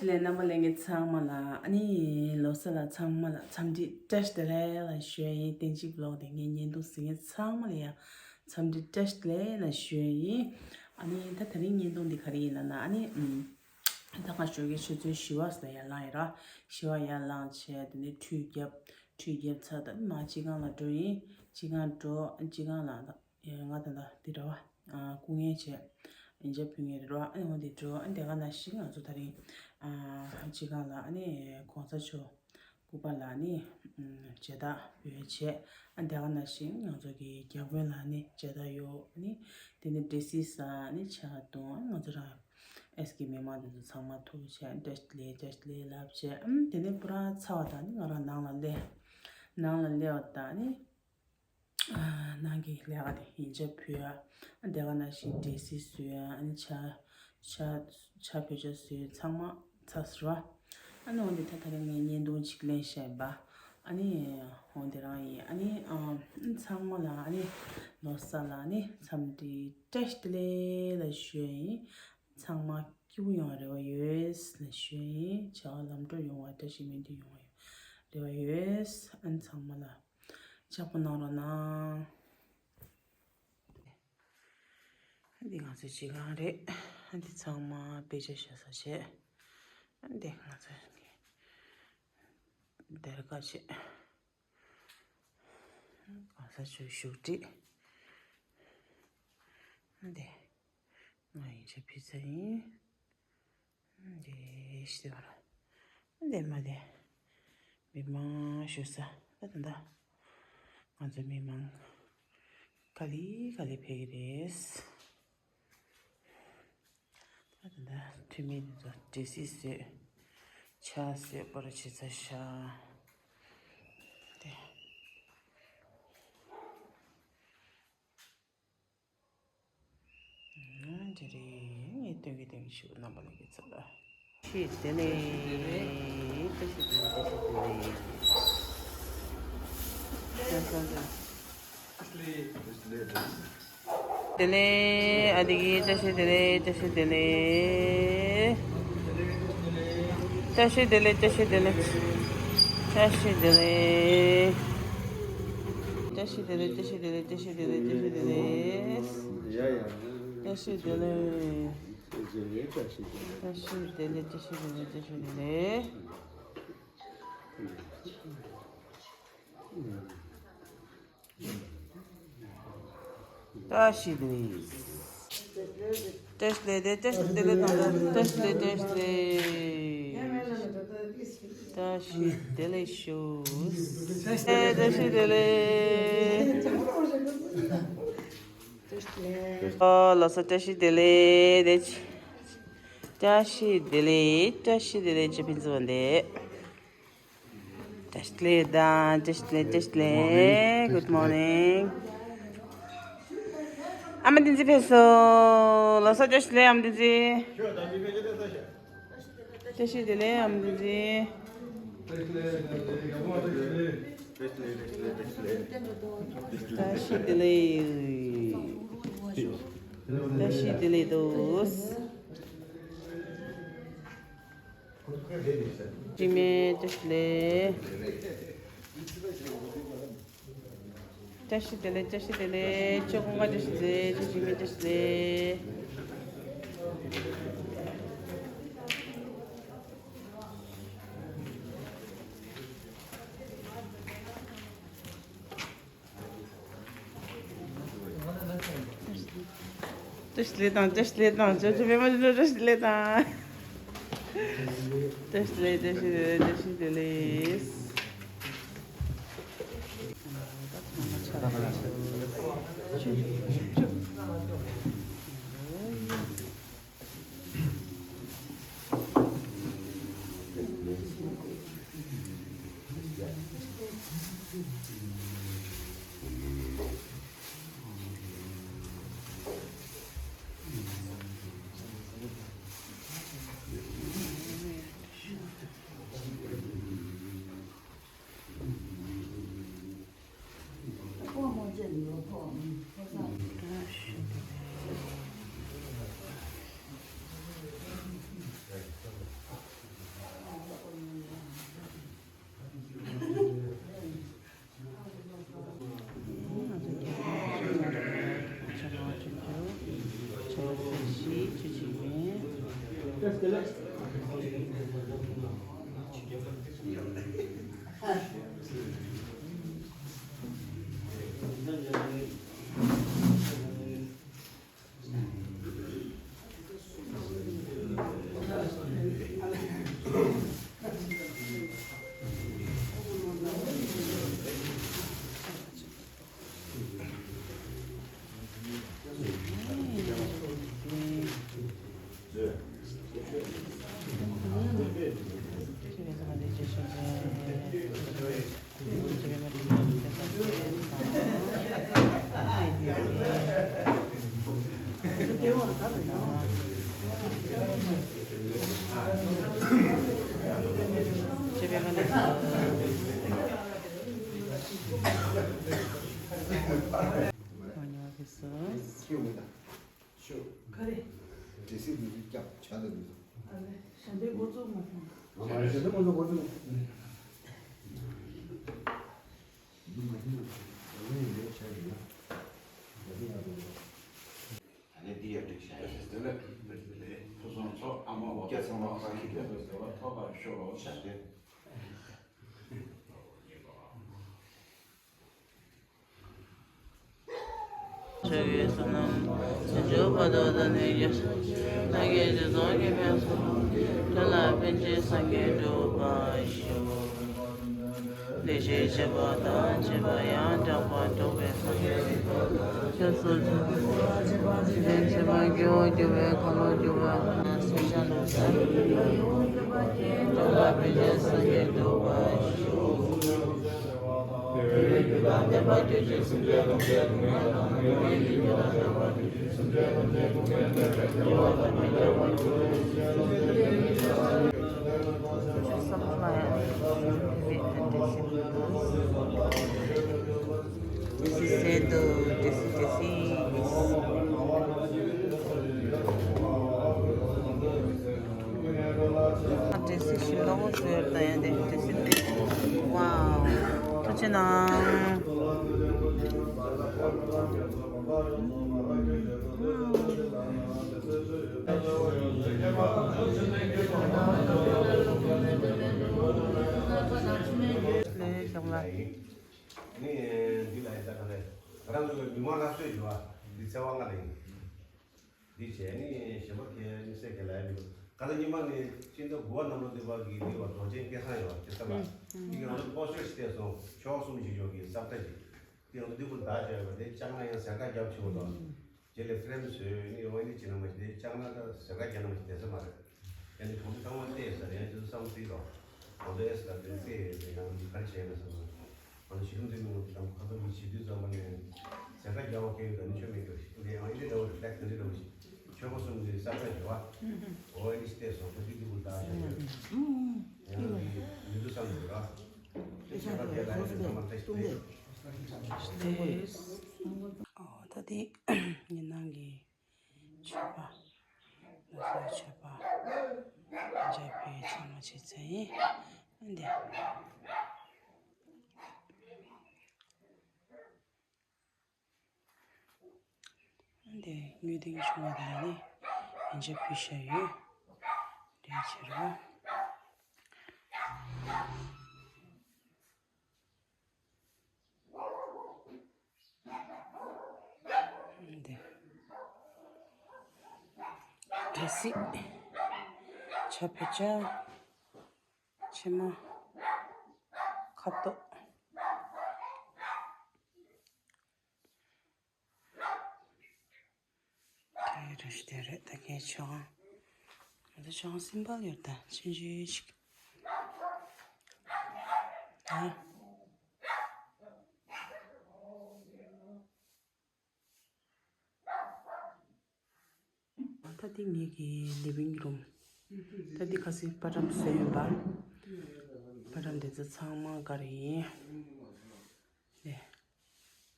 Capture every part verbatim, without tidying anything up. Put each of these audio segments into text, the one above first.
ལས་རྣམ་པ་ལྷན་རྒྱས་ཚང་མ་ལ་ཨ་ནི་ལོ་གསར་ལ་ཚང་མ་ལ་འཚམས་འདྲི་བཀྲ་ཤིས་བདེ་ལེགས་ལ་ཞུ་ཡ་ཡིན། བསྟན་འཇིགས་ལོག་དེ་ངའི་བརྙན་ཐུང་གཟིགས་མཁན་ཚང་མ་ལ་ཡང་འཚམས་འདྲི་བཀྲ་ཤིས་བདེ་ལེགས་ལ་ཞུ་ཡ་ཡིན། ཨ་ནི་ད་དེ་རིང་བརྙན་ཐུང་འདི་ག་རེ་ཡིན་ལབ་ན་ཨ་ནི་ཨམ། ད་ང་ཞོགས་ཀའི་ཆུ་ཚོད་བཞི་པ་ཙམ་ལ་ཡར་ལངས་ཡིན་ར། བཞི་པ་ཡར་ལངས་བྱས་དེ་ནས་ཁྲུས་བརྒྱབ། ཁྲུས་བརྒྱབ་ཚར་ད་མར་སྤྱི་ཁང་ལ་འགྲོ་ཡིན། སྤྱི་ཁང་འགྲོ་སྤྱི་ཁང་ལ་ད་ང་ད་ད་འདི་ར་བ། སྐུ་ངལ་བྱས། ཡིན་ཆ་ཕུལ་ངེས་རེད་ར། ཨ་ནི་འོ་འདི་འགྲོ་ཨ་ནི་དེ་ག་ནང་བཞིན་ང་ཚོ་ད་རིང་སྤྱི་ཁང་ལ་ཨ་ནི་གོང་ས་མཆོག་སྐུ་པར་ལ་ནི་མཇལ་དར་ཕུལ་བྱས། ཨ་ནི་དེ་ག་ནང་བཞིན་ང་ཚོ་གི་རྒྱ་དཔོན་ལ་ནི་མཇལ་དར་གཡོགས། ཨ་ནི་དེ་ནས་འབྲས་སིལ་ཟ། ཨ་ནི་ཕྱག་བརྡུང་། ཨ་ནི་ང་ཚོ་རང་ཨེ་སི་ཀེ་མི་མང་དེ་ཚོ་ཚང་མ་ཐུག་བྱས། ཨ་ནི་བཀྲ་ཤིས་བདེ་ལེགས་བཀྲ་ཤིས་བདེ་ལེགས་ལབ་བྱས། ཨ་ནི་དེ་ནས་པུ་ར་ཚར་བ་དང་ནི་ང་རང་ནང་ལ་སླེབས། ནང་ལ་སླེབས་པ་དང་ནི། ནང་གི་ལས་ཀ་དེ་ཡིན་ཆ་ཕུལ་ཡ། ཨ་དེ་ག་ནང་བཞིན་འབྲས་སིལ་བཟོས་ཡ། ཨ་ནི་ཇ་ཇ་ཇ་བོད་ཇ་བཟོས་ཚང་མ་ཚར་ཟེར་བ། ཨ་ནི་འོན་ཏེ་ད་ད་རེས་ངས་བརྙན་ཐུང་གཅིག་ལེན་བཞག་པ། ཨ་ནི་འོན་ཏེ་རང་ཡིན། ཨ་ནི་ཨ་ཚང་མ་ལ་ཨ་ནི་ལོ་གསར་ལ་ཨ་ནི་འཚམས་འདྲི་བཀྲ་ཤིས་བདེ་ལེགས་ལ་ཞུ་ཡ་ཡིན། ཚང་མ་སྐྱིད་པོ་ཡོང་བ་རེ་བ་ཡོད་ལ་ཞུ་ཡ་ཡིན། བྱ་བ་ལམ་འགྲོ་ཡོང་བ་བཀྲ་ཤིས་སྨོན་འདུན་ཡོང་བ་རེ་བ་ཡོད། ཨ་ནི་ཚང་མ་ལ། ཅག་པོ་གནང་རོགས་གནང་། འདི་ང་ཚོའི་སྤྱི་ཁང་རེད། འདི་ཚང་མ་དཔེ་ཆ་བཞག་ས་བྱས། འདི་ང་ཚོའི་སྡེར་ཁ་བྱས། གང་ས་ཆུ་བཞུགས་ཁྲི། འདི་ང་ཡིན་ཆ་ཕི་ཚ་ཡིན། འདི་ཤི་བ་ར། འདི་མ་དེ། མི་མང་བཞུགས་ས། ད་ད་ད། ང་ཚོ་མི་མང་ག་ལེ་ག་ལེ་ཕེབས་ཀྱི་རེད། ད་ད་ད་འཐུས་མི་དེ་ཚོ་འབྲས་སིལ་བཟོས། ཇ་བཟོས་པར་བྱེད་ཚ་ཤ། དེ། ཨ་ནི་དེ་རིང་ངས་སྟོན་གྱི་སྟོན་གྱི་ཞུ་རྣམ་པ་ལ་གི་ཚོད་ལ། བཀྲ་ཤིས་བདེ་ལེགས། བཀྲ་ཤིས་བདེ་ལེགས། བཀྲ་ཤིས་བདེ་ལེགས། བདེ་ལེགས། ཨ་དེ་གི་བཀྲ་ཤིས་བདེ་ལེགས། བཀྲ་ཤིས་བདེ་ལེགས། བཀྲ་ཤིས་བདེ་ལེགས། བཀྲ་ཤིས་བདེ་ལེགས། བཀྲ་ཤིས་བདེ་ལེགས། བཀྲ་ཤིས་བདེ་ལེགས། བཀྲ་ཤིས་བདེ་ལེགས། བཀྲ་ཤིས་བདེ་ལེགས། བཀྲ་ཤིས་བདེ་ལེགས། བཀྲ་ཤིས་བདེ་ལེགས། བཀྲ་ཤིས་བདེ་ལེགས། བཀྲ་ཤིས་བདེ་ལེགས། བཀྲ་ཤིས་བདེ་ལེགས། བཀྲ་ཤིས་བདེ་ལེགས། བཀྲ་ཤིས་བདེ་ལེགས། བཀྲ་ཤིས་བདེ་ལེགས། བཀྲ་ཤིས་བདེ་ལེགས། བཀྲ་ཤིས་བདེ་ལེགས། བཀྲ་ཤིས་བདེ་ལེགས། བཀྲ་ཤིས་བདེ་ལེགས་ཞུ། བཀྲ་ཤིས་བདེ་ལེགས། ཨོ་ལགས་སོ། བཀྲ་ཤིས་བདེ་ལེགས། བཀྲ་ཤིས་བདེ་ལེགས། བཀྲ་ཤིས་བདེ་ལེགས། ཅི་ཕིན་ཙི་བ་འདེ། བཀྲ་ཤིས་བདེ་ལེགས་དང་། བཀྲ་ཤིས་བདེ་ལེགས། བཀྲ་ཤིས་བདེ་ལེགས། Good morning། ཨ་མ་བསྟན་འཛིན་ཕེབས་སོང་། ལགས་སོ། བཀྲ་ཤིས་བདེ་ལེགས། ཨ་མ་བསྟན་འཛིན། བཀྲ་ཤིས་བདེ་ལེགས། ཨ་མ་བསྟན་འཛིན། བཀྲ་ཤིས་བདེ་ལེགས། བཀྲ་ཤིས་བདེ་ལེགས་དོ། ཅི་མེད། བཀྲ་ཤིས་བདེ་ལེགས། བཀྲ་ཤིས་བདེ་ལེགས། བཀྲ་ཤིས་བདེ་ལེགས། ཆོས་ཀུན་དགའ། བཀྲ་ཤིས་བདེ་ལེགས། ཆོས་འཇིགས་མེད། བཀྲ་ཤིས་བདེ་ལེགས། བཀྲ་ཤིས་བདེ་ལེགས་དང་། བཀྲ་ཤིས་བདེ་ལེགས་དང་། ཇོ་ཇོ་པད་མ་ཇོ་ཇོ། བཀྲ་ཤིས་བདེ་ལེགས་དང་། བཀྲ་ཤིས་བདེ་ལེགས། བཀྲ་ཤིས་བདེ་ལེགས། བཀྲ་ཤིས་བདེ་ལེགས། ག་རེ། སྒྲིག་གཞི་འདི་ཚོ་སྐྱབས་བྱ་དང་འདི་ཚོ། ཨ་ལེ། ཞལ་འདེབས་འགོ་བཙུགས་མ་ཐུབ། ཞལ་འདེབས་འགོ་བཙུགས་མ་ཐུབ། འདི་མ་ཐུབ་ན་ཞལ་འདེབས་འདི་བྱ་ཡིན་ན། ད་ནི་འདི་ཡར་སྒྲིག་བྱ་ཡིན། དེ་ལ་ཕུན་སུམ་ཚོགས་ཨ་མ་འོ་སྐྱ་ཚང་མ་ཁ་ཤས་ཀྱི་ཟེར་བ་ཐོབ་པར་ཤོག་ཞལ་འདེབས། ཆོས་ཀྱི་བསོད་ནམས་ཕྱིན་ཅི་མ་ཐུབ་ཏུ་ནི་ཡོད། ལྷ་ཀྱི་རྗེས་སུ་སྐྱེས་པའི་ཚོགས། དེ་ལ་ཕན་ཕྱིར་སངས་རྒྱས་འགྲུབ་པར་ཤོག་བདེ་གཤེགས་སྤྱད་པ་དང་བཅས་པ་ཡང་དག་པར་རྫོགས་པའི་སངས་རྒྱས་སྐྱབས་སུ་མཆི། འཇིག་རྟེན་ཕྱི་མ་སྐྱེ་བོ་སྒྱུ་མའི་ཁ་ལོ་སྒྱུར་བ་དང་སེམས་ཅན་ལ་སངས་རྒྱས་འགྲུབ་པར་ཕན་ཕྱིར་སངས་རྒྱས་འགྲུབ་པར་ཤོག This is Sendo, this is, this is. This is Shilong, so you are there, this is, this is. Wow. ཐུགས་རྗེ་གནང་། ལས་ཞོག་ལ། ནི་འདི་ལ་ཡི་ད་ག་ལས་ང་རང་ཚོའི་མི་མང་སླར་གསོས་ཞུ་བ་འདི་ཚེ་དབང་ལྔ་ལས་ཡིན། འདི་བྱས་ནི་གཞན་པ་ཁྱེད་གཉིས་སེ་ག་ལ་ཡ་མི་འདུག་ག་ལ་ཉི་མ་ནི་ཤིང་རྟ་དགུ་པ་གནམ་ལོ་འདི་པ་གི་འདི་བ་རྡོ་རྗེ་སྐལ་བཟང་ཡོད་བ་དེ་ལྟ་བ་འདི་གི་ང་ཚོ་པོ་སི་ཊར་ཞིག་བལྟས་སོང་། ཕྱོགས་གསུམ་བཞི་ཡོད་གི་ས་བཀྲ་ཅིག་འདི་ང་ཚོ་འདི་ཀུན་བདག་བྱས་པ་དེ་ལྕགས་ནག་ཡང་ཟེར་ཁ་རྒྱབ་ཆེ་བོ་དང་། རྗེས་ལ་ཧྥི་རེམ་བཟོས་ནི་འོ་ནི་ཅི་ན་མ་ཞིག་དེ་ལྕགས་ནག་ད་ཟེར་ཁ་རྒྱབ་ན་མ་ཞིག་དེ་ས་མ་རེད། ཡང་ནི་གྲོང་ཚོ་ཚང་མ་བལྟས་ཟེར་ཡང་ཅི་བསམ་སྲིད་དོ། གྲོང་ཚོ་ཨེ་སི་ལ་དེ་བལྟས་ཡོད་དེ་ཡང་ག་རེ་བྱས་ན་ཟེར་ན། ང་ཚོ་གཞི་རིམ་འཛིན་མི་ངོ་དེ་དང་ཁ་ཚ་མི་བྱེད་དུས་ཙམ་པ་ནས་ཟེར་ཁ་རྒྱབ་པ་སྐད་ཡོད་ད་ནི་ཆོས་མེད་ཀྱི་རེད། ཡང་ཨིན་ཇི་འདྲ་བོ་རེད་ལེགས་དེ་འདྲ་བོ་ཞིག་ཆོས་པ་གསུམ་གྱི་ས་ཆ་ཡོད་བ། འོ་ཨིན་ཇི་བལྟས་སོང་ཁ་ཅིག་གི་བུ་ད་ཞིག་ཡོད། ཡང་ནི་མི་འདུག་བསམ་འདུག་ར། ཨོ་ད་དེ་ཉི་ནང་གི་མཆོད་པ། ལོ་གསར་མཆོད་པ། འཇབ་པའི་ཚང་མ་བྱེད་ཚེ་ཡིན། འདི། འདི་དངོས་སྟེང་བྱུང་བ་དེ་ནི་ཡིན་ཆ་ཕུལ་བཞག་ཡོད། འདི་ཕྱིར་རོ། འདི། གལ་སྲིད་ཆ་ཕུལ་བྱ། ཕྱི་མ་ཁ་དོག་དེ་རེད་དེ་རེད་ད་ངས་ཆང་། ང་ཚོ་ཆང་སིམ་པལ་ཡོད་ད་ཆུང་ཆུང་ཞིག་ད། ད་འདི་ངེད་ཀྱི་ལི་ཝིང་རུམ། ད་འདི་ཁ་སང་པར་ཊམ་བཟོས་ཡོད་པ། པར་ཊམ་དེ་ཚོ་ཚང་མ་ག་རེ་ཡིན།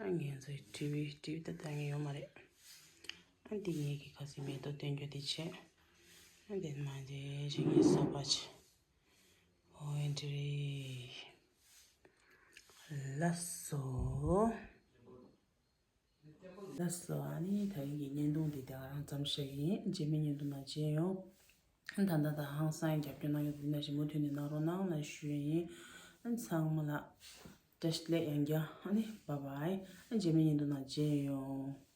ཨ་ངས་ཚོའི་ཊི་ཝི་ཊི་ཝི་ད་ལྟ་ངས་ཡོད་མ་རེད། ཨ་འདི་ངེད་ཀྱི་ཁ་སང་མེ་ཏོག་སྟོན་རྒྱུ་དེ་བྱས། ཨ་འདི་མ་འདི་ཞིག་ངས་ས་པ་ཆེ། ཨོ་ཨེ་འདྲ་རེད། ལགས་སོ། ལགས་སོ། ཨ་ནི་ད་རིང་གི་བརྙན་ཐུང་འདི་ད་ག་རང་མཚམས་བཞག་གི་ཡིན། རྗེས་མའི་བརྙན་ཐུང་ནང་མཇལ་ཡོང་། ད་ལྟ་ད་ཧང་སང་རྒྱབ་སྐྱོར་གནང་ཡོད་འདི་ནང་བཞིན་མུ་མཐུད་ནས་གནང་རོགས་གནང་ལ་ཞུ་ཡིན། ཚང་མ་ལ་བཀྲ་ཤིས་བདེ་ལེགས། ཡང་བསྐྱར་ཨ་ནི་བཱའི་བཱའི། རྗེས་མའི་བརྙན་ཐུང་ནང་མཇལ་ཡོང་།